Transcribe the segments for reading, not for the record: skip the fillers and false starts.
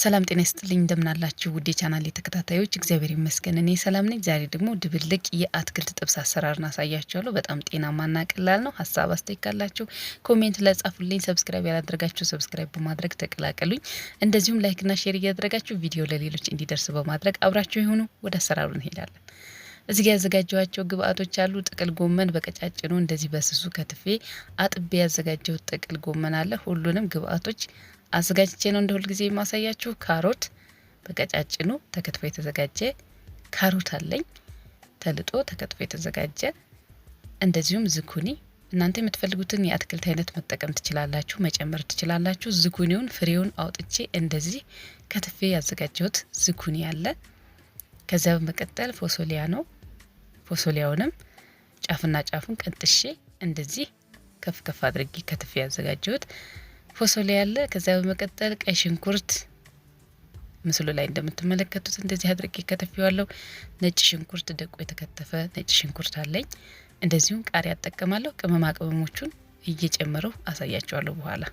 ሰላም ጤና ይስጥልኝ እንደምናላችሁ ውድ የቻናሌ ተከታታዮች፣ እግዚአብሔር ይመስገን እኔ ሰላም ነኝ። ዛሬ ደግሞ ድብልቅ የአትክልት ጥብስ አሰራርን አሳያችኋለሁ። በጣም ጤናማና ቀላል ነው። ሀሳብ አስተያየት ካላችሁ comment ላይ ጻፉልኝ። Subscribe ያላደረጋችሁ subscribe በማድረግ ተቀላቀሉኝ። እንደዚሁም like ና share እያደረጋችሁ ቪዲዮ ለሌሎች እንዲደርስ በማድረግ አብራችሁ ይሁኑ። ወደ አሰራሩ እንሄዳለን። እዚህ ጋር ያዘጋጀኋቸው ግብአቶች አሉ። ጥቅል ጎመን በቀጫጭኑ እንደዚህ በስሱ ከትፌ አጥቤ ያዘጋጀሁት ጥቅል ጎመን አለ። ሁሉንም ግብአቶች አዘጋጅቼ ነው እንደ ሁልጊዜ የማሳያችሁ። ካሮት በቀጫጭኑ ተከትፎ የተዘጋጀ ካሮት አለኝ፣ ተልጦ ተከትፎ የተዘጋጀ እንደዚሁም ዝኩኒ። እናንተ የምትፈልጉትን የአትክልት አይነት መጠቀም ትችላላችሁ፣ መጨመር ትችላላችሁ። ዝኩኒውን ፍሬውን አውጥቼ እንደዚህ ከትፌ ያዘጋጀሁት ዝኩኒ አለ። ከዚያ በመቀጠል ፎሶሊያ ነው። ፎሶሊያውንም ጫፍና ጫፉን ቀንጥሼ እንደዚህ ከፍ ከፍ አድርጌ ከትፌ ያዘጋጀሁት ፎሶሊያ አለ። ከዚያ በመቀጠል ቀይ ሽንኩርት ምስሉ ላይ እንደምትመለከቱት እንደዚህ አድርጌ ከተፌዋለሁ። ነጭ ሽንኩርት ደቆ የተከተፈ ነጭ ሽንኩርት አለኝ። እንደዚሁም ቃሪያ እጠቀማለሁ። ቅመማ ቅመሞቹን እየጨመረው አሳያቸዋለሁ በኋላ።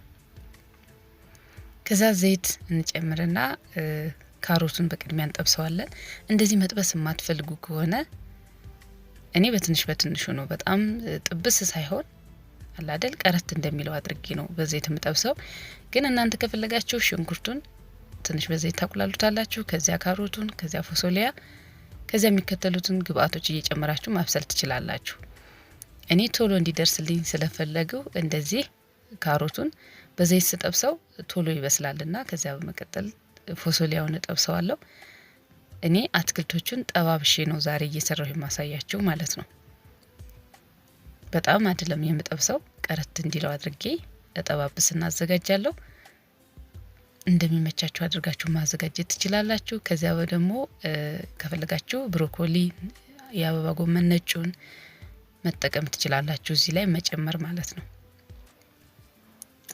ከዛ ዘይት እንጨምርና ካሮቱን በቅድሚያ እንጠብሰዋለን። እንደዚህ መጥበስ የማትፈልጉ ከሆነ እኔ በትንሽ በትንሹ ነው፣ በጣም ጥብስ ሳይሆን አላደል ቀረት እንደሚለው አድርጌ ነው በዘይት የምጠብሰው። ግን እናንተ ከፈለጋችሁ ሽንኩርቱን ትንሽ በዘይት ታቁላሉታላችሁ። ከዚያ ካሮቱን፣ ከዚያ ፎሶሊያ፣ ከዚያ የሚከተሉትን ግብአቶች እየጨመራችሁ ማብሰል ትችላላችሁ። እኔ ቶሎ እንዲደርስልኝ ስለፈለግሁ እንደዚህ ካሮቱን በዘይት ስጠብሰው ቶሎ ይበስላልና ከዚያ በመቀጠል ፎሶሊያውን እጠብሰዋለሁ። እኔ አትክልቶቹን ጠባብሼ ነው ዛሬ እየሰራሁ የማሳያችሁ ማለት ነው። በጣም አይደለም የምጠብሰው፣ ቀረት እንዲለው አድርጌ እጠባብስና አዘጋጃለሁ። እንደሚመቻችሁ አድርጋችሁ ማዘጋጀት ትችላላችሁ። ከዚያ ደግሞ ከፈለጋችሁ ብሮኮሊ፣ የአበባ ጎመን ነጩን መጠቀም ትችላላችሁ፣ እዚህ ላይ መጨመር ማለት ነው።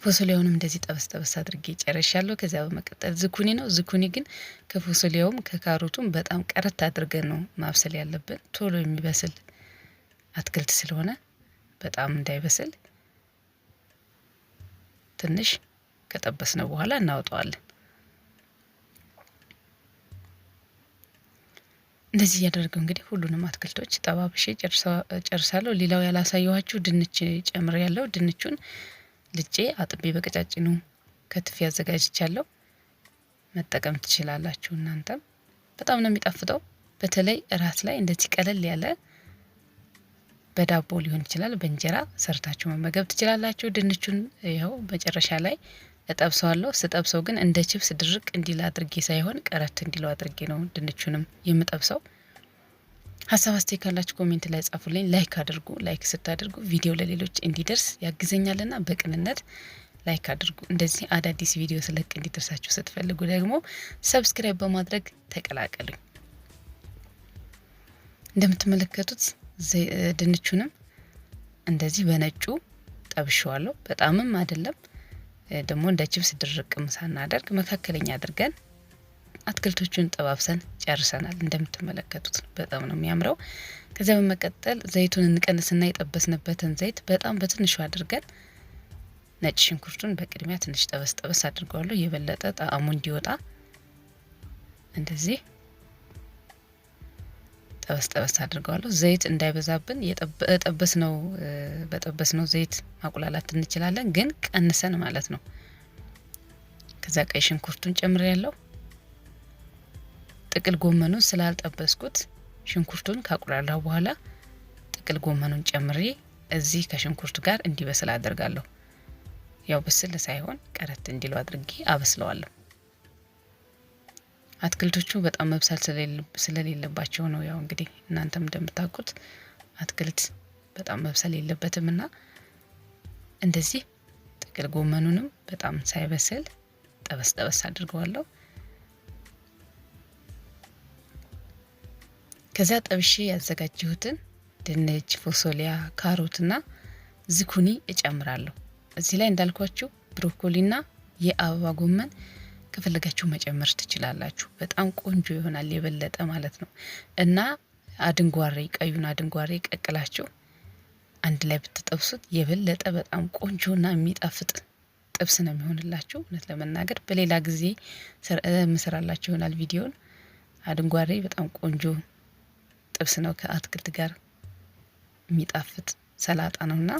ፎሶሊያውንም እንደዚህ ጠበስ ጠበስ አድርጌ ጨርሻለሁ። ከዚያ በመቀጠል ዝኩኒ ነው። ዝኩኒ ግን ከፎሶሊያውም ከካሮቱም በጣም ቀረት አድርገን ነው ማብሰል ያለብን፣ ቶሎ የሚበስል አትክልት ስለሆነ በጣም እንዳይበስል ትንሽ ከጠበስነው በኋላ እናወጣዋለን። እንደዚህ እያደረገው እንግዲህ ሁሉንም አትክልቶች ጠባብሼ ጨርሳለሁ። ሌላው ያላሳየኋችሁ ድንች ጨምር ያለው ድንቹን ልጬ አጥቤ በቀጫጭኑ ከትፌ አዘጋጅቻለሁ። መጠቀም ትችላላችሁ እናንተም። በጣም ነው የሚጣፍጠው። በተለይ እራት ላይ እንደዚህ ቀለል ያለ በዳቦ ሊሆን ይችላል፣ በእንጀራ ሰርታችሁ መመገብ ትችላላችሁ። ድንቹን ይኸው መጨረሻ ላይ እጠብሰዋለሁ። ስጠብሰው ግን እንደ ችፕስ ድርቅ እንዲል አድርጌ ሳይሆን ቀረት እንዲለው አድርጌ ነው ድንቹንም የምጠብሰው። ሀሳብ አስተያየት ካላችሁ comment ላይ ጻፉልኝ። Like አድርጉ። Like ስታደርጉ ቪዲዮ ለሌሎች እንዲደርስ ያግዘኛልና በቅንነት like አድርጉ። እንደዚህ አዳዲስ ቪዲዮ ስለቅ እንዲደርሳችሁ ስትፈልጉ ደግሞ subscribe በማድረግ ተቀላቀሉኝ። እንደምትመለከቱት ድንቹንም እንደዚህ በነጩ ጠብሸዋለሁ። በጣምም አይደለም ደግሞ እንደ ችፕስ ድርቅም ሳናደርግ መካከለኛ አድርገን አትክልቶቹን ጠባብሰን ጨርሰናል። እንደምትመለከቱት በጣም ነው የሚያምረው። ከዚያ በመቀጠል ዘይቱን እንቀንስና የጠበስንበትን ዘይት በጣም በትንሹ አድርገን ነጭ ሽንኩርቱን በቅድሚያ ትንሽ ጠበስ ጠበስ አድርገዋለሁ፣ የበለጠ ጣዕሙ እንዲወጣ እንደዚህ ጠበስ ጠበስ አድርገዋለሁ። ዘይት እንዳይበዛብን የጠበስነው በጠበስነው ዘይት ማቁላላት እንችላለን፣ ግን ቀንሰን ማለት ነው። ከዛ ቀይ ሽንኩርቱን ጨምሬ ያለው ጥቅል ጎመኑን ስላልጠበስኩት ሽንኩርቱን ካቁላላሁ በኋላ ጥቅል ጎመኑን ጨምሬ እዚህ ከሽንኩርቱ ጋር እንዲበስል አድርጋለሁ። ያው ብስል ሳይሆን ቀረት እንዲለው አድርጌ አበስለዋለሁ። አትክልቶቹ በጣም መብሰል ስለሌለባቸው ነው። ያው እንግዲህ እናንተም እንደምታውቁት አትክልት በጣም መብሰል የለበትም እና እንደዚህ ጥቅል ጎመኑንም በጣም ሳይበስል ጠበስ ጠበስ አድርገዋለሁ። ከዚያ ጠብሼ ያዘጋጀሁትን ድንች፣ ፎሶሊያ፣ ካሮትና ዝኩኒ እጨምራለሁ። እዚህ ላይ እንዳልኳችሁ ብሮኮሊና የአበባ ጎመን ከፈለጋችሁ መጨመር ትችላላችሁ። በጣም ቆንጆ ይሆናል የበለጠ ማለት ነው። እና አድንጓሬ ቀዩን አድንጓሬ ቀቅላችሁ አንድ ላይ ብትጠብሱት የበለጠ በጣም ቆንጆና የሚጣፍጥ ጥብስ ነው የሚሆንላችሁ። እውነት ለመናገር በሌላ ጊዜ ምሰራላችሁ ይሆናል ቪዲዮን። አደንጓሬ በጣም ቆንጆ ጥብስ ነው፣ ከአትክልት ጋር የሚጣፍጥ ሰላጣ ነውና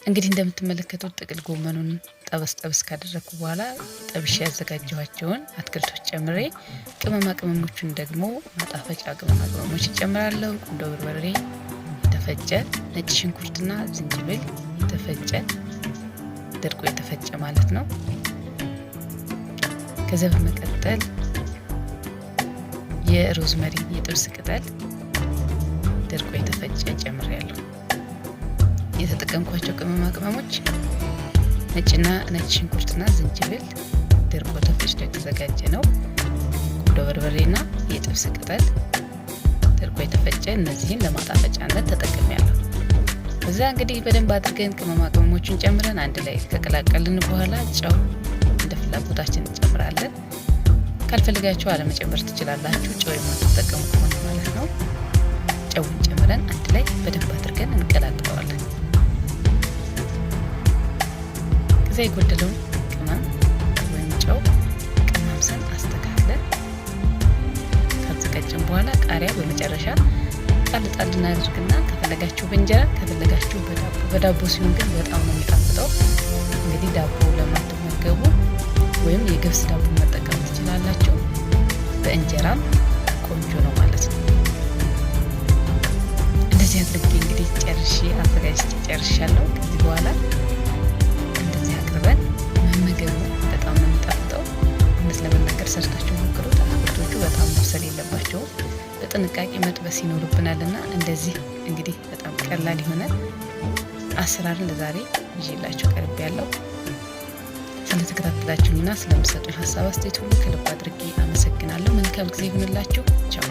እንግዲህ እንደምትመለከቱት ጥቅል ጎመኑን ጠበስ ጠበስ ካደረግኩ በኋላ ጠብሼ ያዘጋጀኋቸውን አትክልቶች ጨምሬ ቅመማ ቅመሞቹን ደግሞ ማጣፈጫ ቅመማ ቅመሞች ጨምራለሁ። ቁንዶ በርበሬ የተፈጨ፣ ነጭ ሽንኩርትና ዝንጅብል የተፈጨ፣ ደርቆ የተፈጨ ማለት ነው። ከዚያ በመቀጠል የሮዝመሪ የጥብስ ቅጠል ደርቆ የተፈጨ ጨምሬያለሁ። የተጠቀምኳቸው ቅመማ ቅመሞች ነጭና ነጭ ሽንኩርትና ዝንጅብል ደርቆ ተፈጭቶ የተዘጋጀ ነው። ቁንዶ በርበሬና የጥብስ ቅጠል ደርቆ የተፈጨ፣ እነዚህን ለማጣፈጫነት ተጠቅሜያለሁ። ከዚያ እንግዲህ በደንብ አድርገን ቅመማ ቅመሞቹን ጨምረን አንድ ላይ ከቀላቀልን በኋላ ጨው እንደ ፍላጎታችን እንጨምራለን። ካልፈልጋችሁ አለመጨመር ትችላላችሁ፣ ጨው የማትጠቀሙ ከሆነ ማለት ነው። ጨውን ጨምረን አንድ ላይ በደንብ አድርገን እንቀላቅለዋለን። ከዚያ የጎደለውን ቅመም ወይም ጨው ቀማምሰን አስተካክለን ካዘጋጀን በኋላ ቃሪያ በመጨረሻ ጣል ጣል እናድርግና ከፈለጋችሁ በእንጀራ፣ ከፈለጋችሁ በዳቦ። በዳቦ ሲሆን ግን በጣም ነው የሚጣፍጠው። እንግዲህ ዳቦ ለማትመገቡ ወይም የገብስ ዳቦ መጠቀም ትችላላችሁ። በእንጀራም ቆንጆ ነው ማለት ነው። እንደዚህ አድርጌ እንግዲህ ጨርሼ አዘጋጅቼ ጨርሻለሁ። ከዚህ በኋላ እንደዚህ አቅርበን መመገብ ነው። በጣም ነው የሚጣፍጠው። እውነት ለመናገር ሰርታችሁ ሞክሩት። አትክልቶቹ በጣም መብሰል የለባቸውም፣ በጥንቃቄ መጥበስ ይኖርብናል እና እንደዚህ እንግዲህ በጣም ቀላል የሆነ አሰራርን ለዛሬ ይዤላችሁ ቀርቤያለሁ። ስለተከታተላችሁኝና ስለምሰጡኝ ሀሳብ አስተያየት ሁሉ ከልብ አድርጌ አመሰግናለሁ። መልካም ጊዜ ይሁንላችሁ። ቻው።